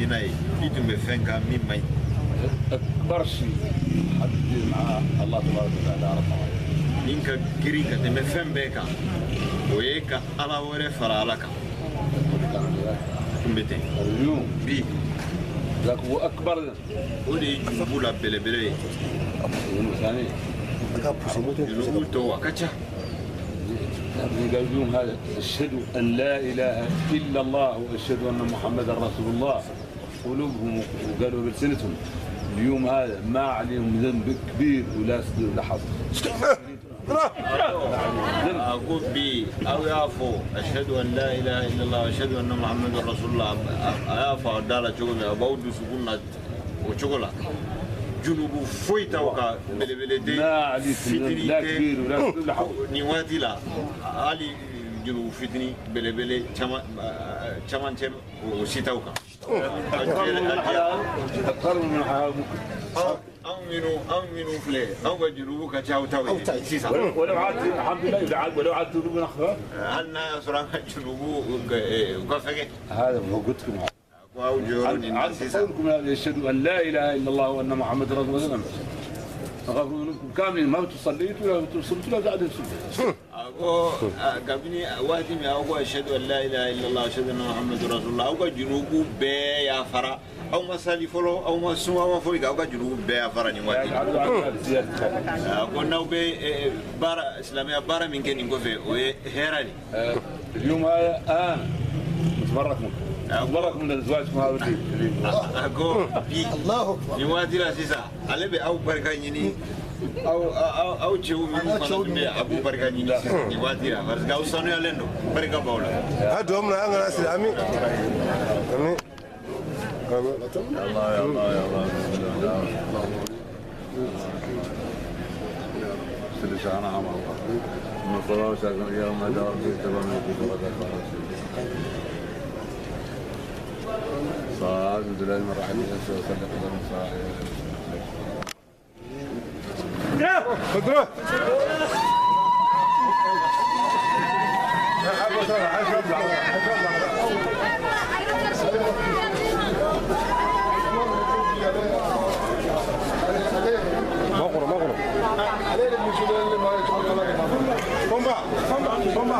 min n'a ye i tun bɛ fɛn kan min man ɲi. أكبر شيء حد مع الله تبارك وتعالى عرفنا. Min ka girin ka tɛmɛ fɛn bɛɛ kan o ye ka ala wɛrɛ fara ala kan. Tun bɛ ten. اليوم bi ذاك هو أكبر ذنب. O de ye jurubu la belebele ye. ذنوب ثانية. Jurubu tɔw a ka ca. قال اليوم هذا أشهد أن لا إله إلا الله وأشهد أن محمدا رسول الله قلوبهم وقالوا بلسنتهم اليوم هذا ما عليهم ذنب كبير ولا صغير ولا حصر. A ko bi aw y'a fɔ ashadu an la ilaha illallah ashadu anna muhammadan rasulullah, a y'a fɔ a da la cogo min a b'aw dusukun na o cogo la junubu foyi t'aw ka belebele den ما عليكم ذنب fitinin لا tɛ كبير ولا صغير ولا حصر. Nin waati la hali junubu fitinin belebele caman camancɛ o si t'aw kan. أكثر من الحلال ممكن. Anw minnu filɛ anw ka jurubu ka ca aw taw ye sisan. ولو عاد الحمد لله إذا عاد ولو عاد ذنوبنا خفاف. Hali n'a y'a sɔrɔ an ka jurubu u ka fɛgɛ. هذا هو قلت لكم. Ko aw jɔyɔrɔ nin na عن sisan. قولكم هذا يشهد ان لا اله الا الله وان محمد رسول الله غفر ذنوبكم كاملين ما تصليت ولا تصمت ولا قاعد تصلي. A ko kabini waati min aw ko ashadu an la ilaha illallah ashadu anna muhammadu rasulullah aw ka jurubu bɛɛ yafara aw ma sali fɔlɔ aw ma sun aw ma foyi kɛ aw ka jurubu bɛɛ yafara nin waati. يعني عبد زيادة. A ko n'aw bɛ baara silamɛya baara min kɛ nin kɔfɛ o ye hɛrɛ de. اليوم هذا انا متبرك منكم متبرك من ازواجكم هذا اللي A ko bi الله أكبر. Nin waati la sisan ale bɛ aw barika ɲini aw aw aw cɛw minnu fana tun bɛ yen a b'u barika ɲini sisan nin waati la parce que aw sanuyalen don barika b'aw la. A dugawu min na an kana siri ami ami ami. الله يا الله يا الله خضرة مغرب مغرب Bomba, bomba, bomba.